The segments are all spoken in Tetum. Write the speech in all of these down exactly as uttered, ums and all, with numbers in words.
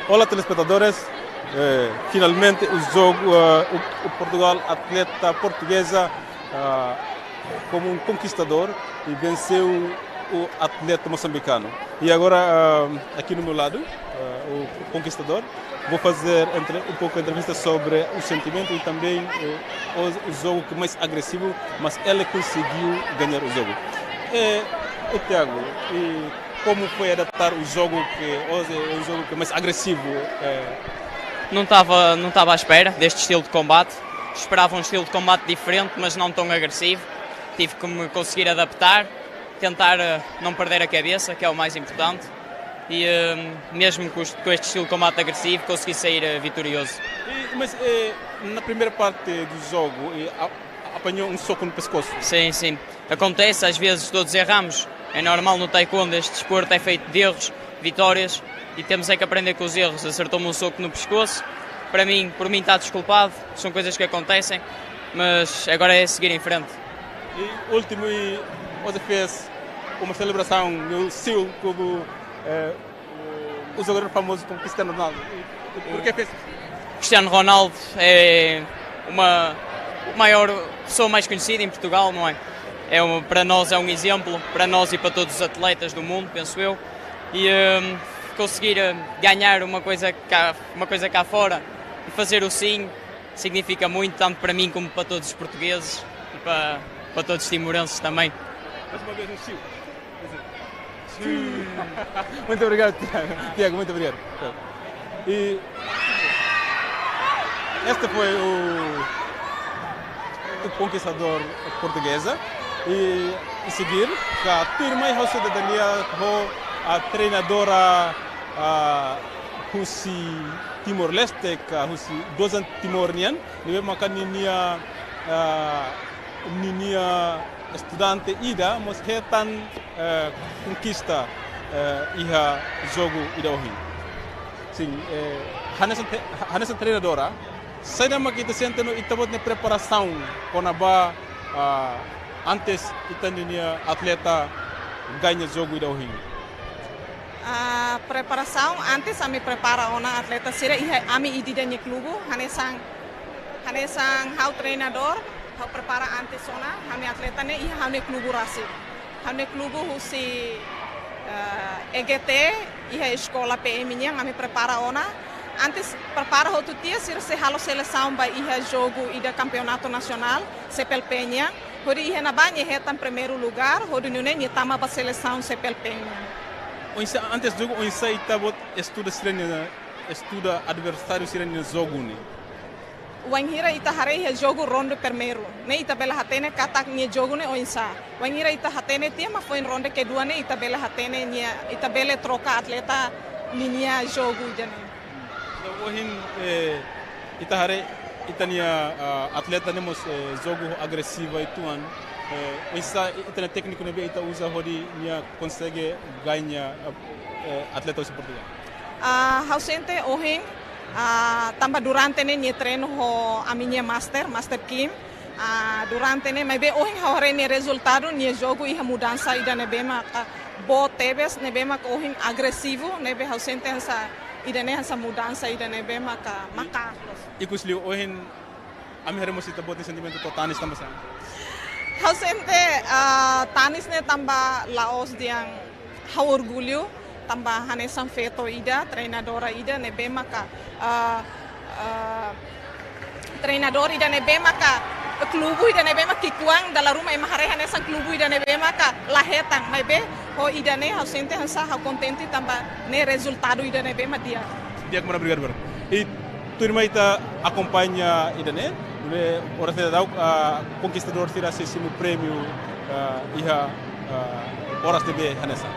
Olá, telespetadores. Eh, finalmente o jogo, eh, o, o Portugal, atleta portuguesa, ah, como um conquistador e venceu o atleta moçambicano. E agora, ah, aqui no meu lado, ah, o conquistador, vou fazer entre, um pouco entrevista sobre o sentimento e também, eh, o, o jogo que mais agressivo, mas ele conseguiu ganhar o jogo. É, e Tiago, e como foi adaptar o jogo que hoje é um jogo que é mais agressivo? É... Não estava, não estava à espera deste estilo de combate. Esperava um estilo de combate diferente, mas não tão agressivo. Tive que me conseguir adaptar, tentar, eh, não perder a cabeça, que é o mais importante. E, eh, mesmo com os, com este estilo de combate agressivo, consegui sair, eh, vitorioso. E, mas, eh, na primeira parte do jogo, eh, a-, apanhou um soco no pescoço. Sim, sim. Acontece, às vezes todos erramos. É normal no taekwondo, este desporto é feito de erros, vitórias, e temos é que aprender com os erros. Acertou-me um soco no pescoço. Para mim, por mim está desculpado, são coisas que acontecem. Mas agora é seguir em frente. E último, e você fez uma celebração no Sil como, eh, o jogador famoso como Cristiano Ronaldo. E, e por que fez? Cristiano Ronaldo é uma, o maior, a pessoa mais conhecida em Portugal, não é? É um, para nós é um exemplo, para nós e para todos os atletas do mundo, penso eu. E hum, conseguir hum, ganhar uma coisa, cá, uma coisa cá fora e fazer o Sim significa muito, tanto para mim como para todos os portugueses e para, para todos os timorenses também. Mais uma vez um Sil. Muito obrigado, Tiago. Tiago, muito obrigado. E este foi o, o conquistador portuguesa. E, e seguir, ka turma e ha'u sei dehan ho a treinadora, ah, husi Timor-Leste, ka husi Dozan Timor nian, ne'ebé maka ninia, ah, ninia estudante ida mós hetan, eh, konkista, eh, iha jogu ida ohin. Sin, eh, hanesan te-, hanesan treinadora, saida mak ita sente no ita-boot nia preparasaun kona-ba, ah, antes ita-nia atleta ganha jogu ida ohin? Ah, preparasaun, antes ami prepara ona atleta sira iha ami ida-idak nia klubu, hanesan, hanesan ha'u treinadór, ha'u prepara antes ona ha'u-nia atleta ne'e iha ha'u-nia klubu rasik. Ha'u-nia klubu husi, eh, E G T, iha eskola P M nian ami prepara ona. Antes prepara hotu tiha sira sei halo selesaun ba iha jogu ida kampeonatu nasionál, C P L P nian. Hodi iha ne'ebá nia hetan primeiru lugár, hodi nune'e nia tama ba selesaun C P L P nian. Oinsá, antes jogu, oinsá ita-boot estuda sira-nia, estuda adversáriu sira-nia jogu ne'e? Wainhira ita haree iha jogu ronde primeiru ne'e ita bele hatene katak nia jogu ne'e oinsá. Wainhira ita hatene tiha mak foin ronde kedua ne'e ita bele hatene nia, ita bele troka atleta ninia jogu ida-ne'e. Ohin, eh, ita haree ita-nia, ah, atleta ne'e mós, eh, jogu agresivu uitoan. Eh, oinsá ita-nia tékniku ne'ebé ita uza hodi nia konsege ganha, eh, atleta husi Portugál? Ah, ha'u sente ohin, ah, tanba durante ne'e nia treinu ho ami-nia master, Master Kim. Ah, durante ne'e, maibé ohin ha'u haree nia rezultadu, nia jogu iha mudansa ida ne'ebé maka boot tebes, ne'ebé maka ohin agresivu, ne'ebé ha'u sente hanesan ida-ne'e hanesan mudansa ida ne'ebé maka, maka. Ikus liu ohin, ami haree mós ita-boot nia sentimentu to'o tanis tanba sá? Ha'u sente, ah, tanis ne'e tanba la'ós dehan ha'u orgullu, tanba hanesan feto ida, treinadora ida ne'ebé maka, ah, ah, treinadór ida ne'ebé maka, klubu ida ne'ebé maka ki'ikoan, dala ruma ema haree hanesan klubu ida ne'ebé maka la hetan, maibé ho ida-ne'e ha'u sente hanesan ha'u kontente tanba ne'e rezultadu ida ne'ebé mak di'ak. Di'ak, mana obrigadu, bro. I tuirmai ita akompaña ida-ne'e, be oras ne'e daudaun, ah, konkistadór sira sei simu prémiu, ah, iha, ah, oras ne'ebé hanesan.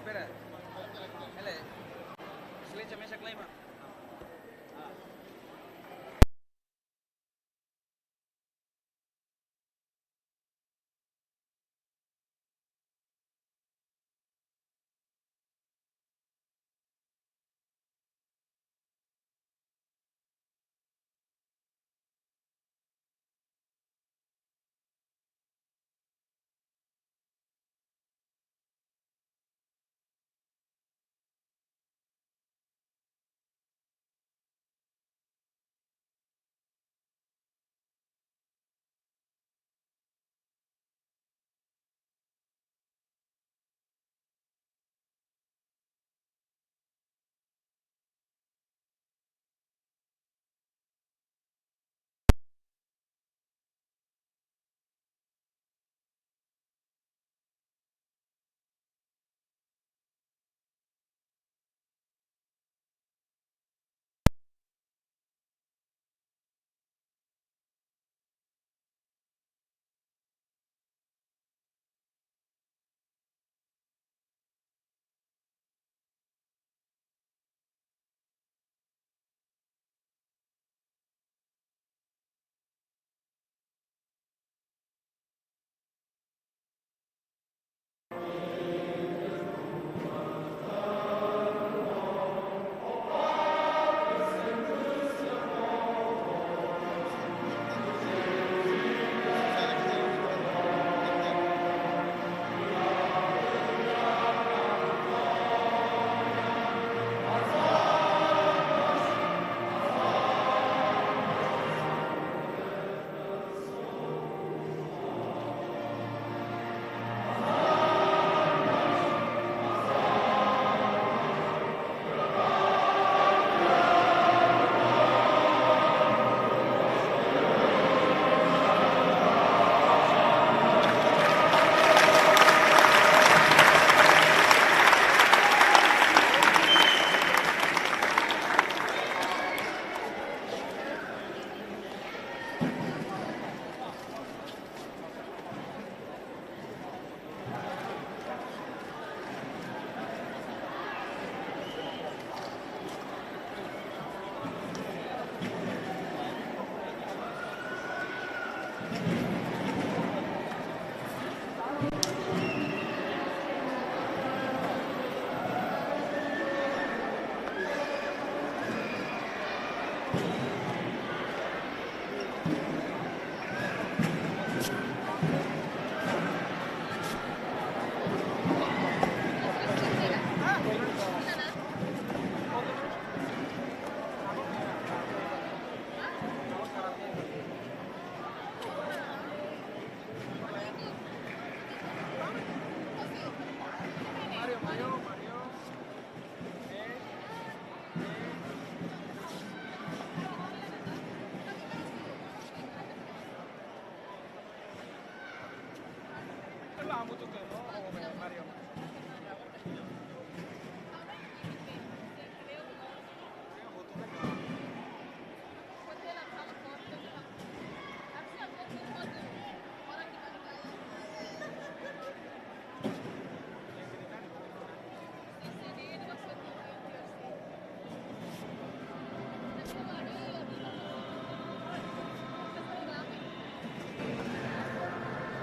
Espera. Ele. Silencio, mesa claima.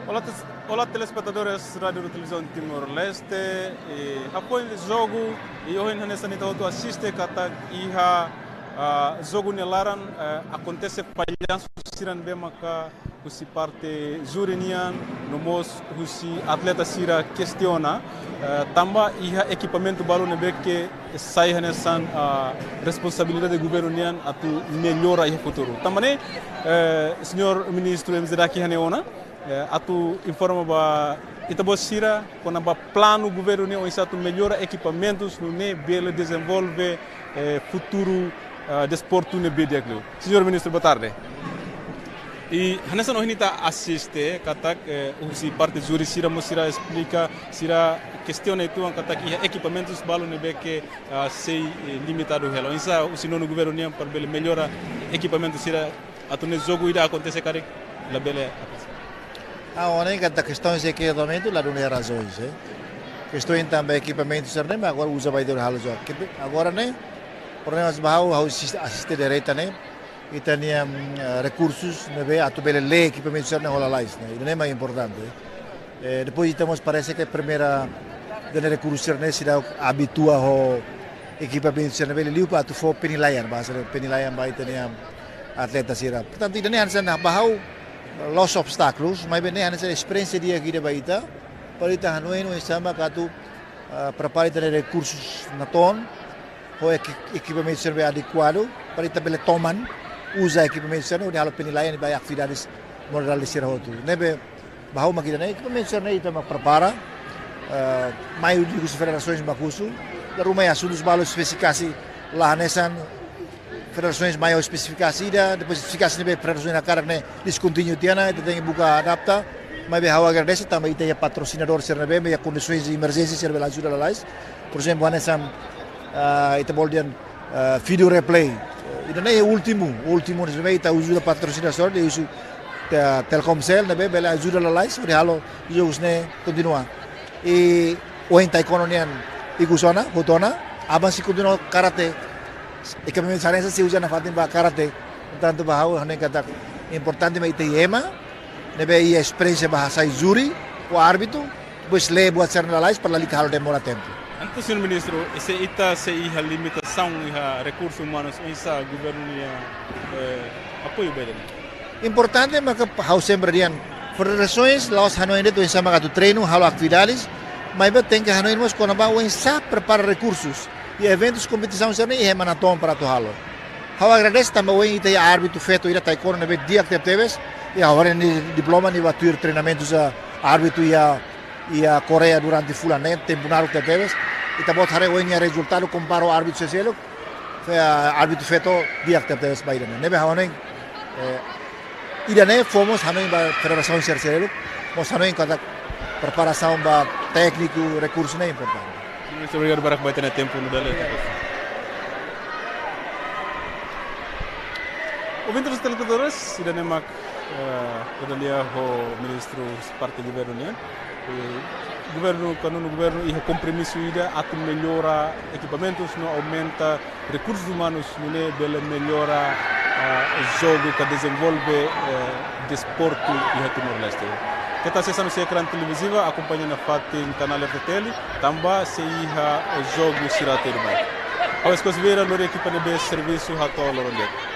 Olá, tes-, olá, telespetadores Rádio Televizaun Timor-Leste. Eh, hafoin jogu, i ohin hanesan ita hotu asiste katak iha, ah, jogu nia laran, eh, akontese fallansu sira ne'ebé maka husi parte júri nian, no mós husi atleta sira kestiona, eh, tanba iha ekipamentu balu ne'ebé ke sai hanesan, ah, responsabilidade governu nian atu mellora iha futuru. Tanba ne'e, eh, señór ministru M Z Daki hane ona, eh, atu informa ba ita-boot sira kona-ba planu governu nian oinsá atu mellora ekipamentus nune'e bele dezenvolve, eh, futuru, ah, desportu ne'ebé di'ak liu. Señór ministru, boa tarde. I hanesan ohin ita asiste katak, eh, husi parte júri sira mós sira esplika, sira kestiona uitoan katak iha ekipamentus balu ne'ebé ke, ah, sei, eh, limitadu hela. Oinsá husi nonu governu nian para bele mellora ekipamentu sira atu nune'e jogu ida akontese karik labele akontese. Ah, ohin katak kestaun sei ke domentu la dune razoens, eh. Kestoin tanba ekipamentu sira-ne'e, mas agora uza ba ita halo jogu. Ke-, agora ne'e, problema ba ha'u, ha'u asiste, asiste direta ne'e, ita-nia, mm, eh, rekursus ne'ebé atu bele lee ekipamentu sira-ne'e hola lalais, ne'e. Ida-ne'e mak importante. Eh, depois ita mós parese ke primeira, ita-nia rekursu sira-ne'e seidauk abitua ho ekipamentu sira-ne'e, bele liu para atu fó penilaian, bahasa penilaian ba ita-nia atleta sira. Portantu, ida-ne'e hanesan ba ha'u la'ós obstákulus, maibé ne'e hanesan esperiénsia di'ak ida ba ita, para ita hanoin oinsá mak atu, ah, prepara ita-nia rekursus natoon, ho eki-, ekipamentu sira-ne'ebé adekuadu, para ita bele toman, uza ekipamentu sira-ne'e, hodi halo penilaian ba atividades modalidade sira hotu. Ne'ebé, ba ha'u mak ida-ne'e, ekipamentu sira-ne'e ita mak prepara, eh, maioria husi federasoens mak husu, la ruma iha asuntus balu espesifikasi la hanesan, federasoens mai ho espesifikasi ida, depois espesifikasi ne'ebé federasoens hakarak ne'e deskontinua tiha ona, ita tenke buka adapta, maibé ha'u agradese tanba ita iha patrosinadór sira ne'ebé, iha kondisoens de emerjénsia sira bele ajuda lalais. Por ezemplu, hanesan, ah, ita bolu dehan, ah, video replay. Ida-ne'e últimu, últimu ne'ebé ita ajuda patrosinadór, ita husu Te-, Telkomcel ne'ebé bele ajuda lalais, hodi halo jogus ne'e kontinua. I ohin taekwondo nian ikus ona, hotu ona, aban sei kontinua karate. Ekipamentu sira-ne'e sei uza nafatin ba karate. Portantu, ba ha'u hanoin katak importante mak ita iha ema ne'ebé iha esperiénsia ba hasai júri, ou árbitru, depois lee buat sira-ne'e lalais para lalika halo demora tempu. Entaun, señór ministru, se ita sei iha limitasaun iha rekursus umanus, oinsá governu nia, eh, apoiu ba ida-ne'e? Importante mak ha'u sempre dehan, federasoens la'ós hanoin de'it oinsá mak atu treinu, halo atividades, maibé tenke hanoin mós kona-ba oinsá prepara rekursus. I eventus kompetisaun sira-ne'e iha ema natoon para atu halo. Ha'u agradese tanba ohin ita iha árbitru feto ida taekwondo ne'ebé di'ak tebetebes, i agora nia diploma nia bá tuir treinamentu, ah, árbitru iha, iha Koreia durante fulan neen, tempu naruk tebetebes. Ita-boot haree ohin nia rezultadu kompara ho árbitru sira seluk, eh, árbitru feto di'ak tebetebes ba ida-ne'e. Ne'ebé ha'u hanoin, eh, ida-ne'e fó mós hanoin ba federasaun sira seluk, mós hanoin katak preparasaun ba tékniku, rekursu ne'e importante. Señór ministru, obrigadu barak ba ita-nia tempu nu'udar. Ouvintes telespetadores, ida-ne'e mak, eh, ita lia ho ministru parte governu nian. Eh, governu, kanunu governu iha kompromisu ida atu mellora ekipamentus no aumenta rekursus umanus nune'e bele mellora, ah, jogu ka dezenvolve, eh, desportu iha Timor-Leste. Keta hasees husi ekrán televiziva, akompaña nafatin kanál R T T L, tanba sei iha jogu sira tuirmai. Ha'u Escos Vieira, lori ekipa ne'ebé servisu hato'o loron di'ak.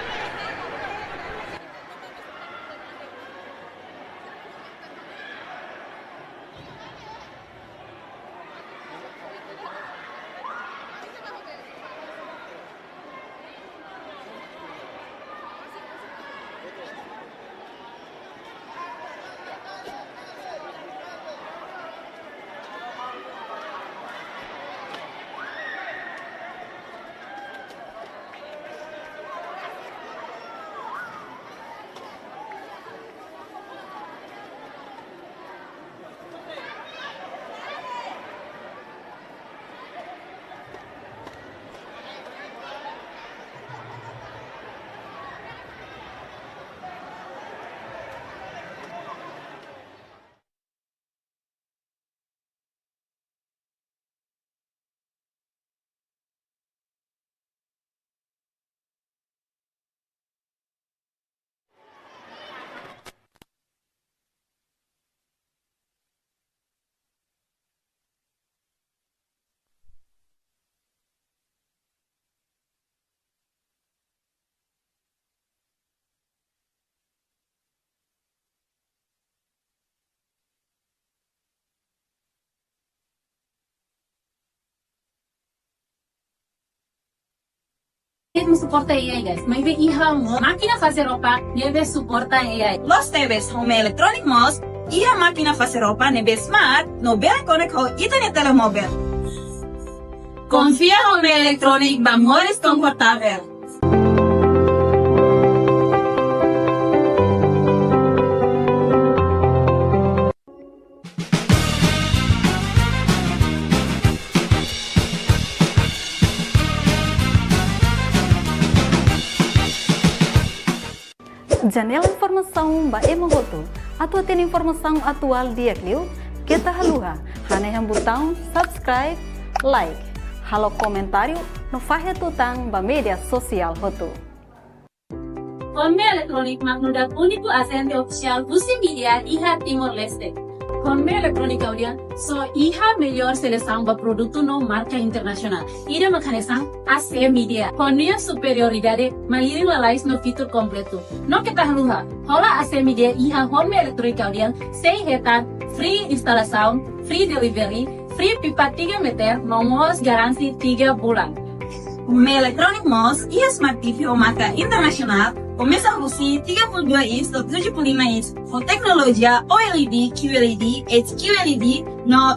Ritmu suporta A I, guys. Maibé iha mákina fase roupa ne'ebé suporta A I. Loos tebes, Home Electronic mós iha mákina fase roupa ne'ebé smart no bele connect ho ita-nia telemóvel. Konfia Home Electronic ba moris konfortavel. Janela informasaun ba ema hotu. Atu hatene informasaun atuál di'ak liu, keta haluha. Hanehan butaun subscribe, like, halo komentáriu no fahe tutan ba média sosiál hotu. Honme Electronic mak nu'udar úniku ajente ofisiál husi mídia iha Timor-Leste. Honme Electronic Kaudian só iha mellór selesaun ba produtu no marka internasionál. Ida mak hanesan A C Mídia. Ho nia superioridade, malirin lalais no fitur kompletu. No keta haluha, hola A C Mídia iha Honme Electronic Kaudian sei hetan free instalasaun, free delivery, free pipa tiga meter no mós garantia tiga bulan. Honme Electronic mós iha Smart T V ho marka internasionál, komesa husi tiga puluh dua inch to'o tujuh puluh lima inch, ho teknolojia O L E D, Q L E D, H Q L E D, no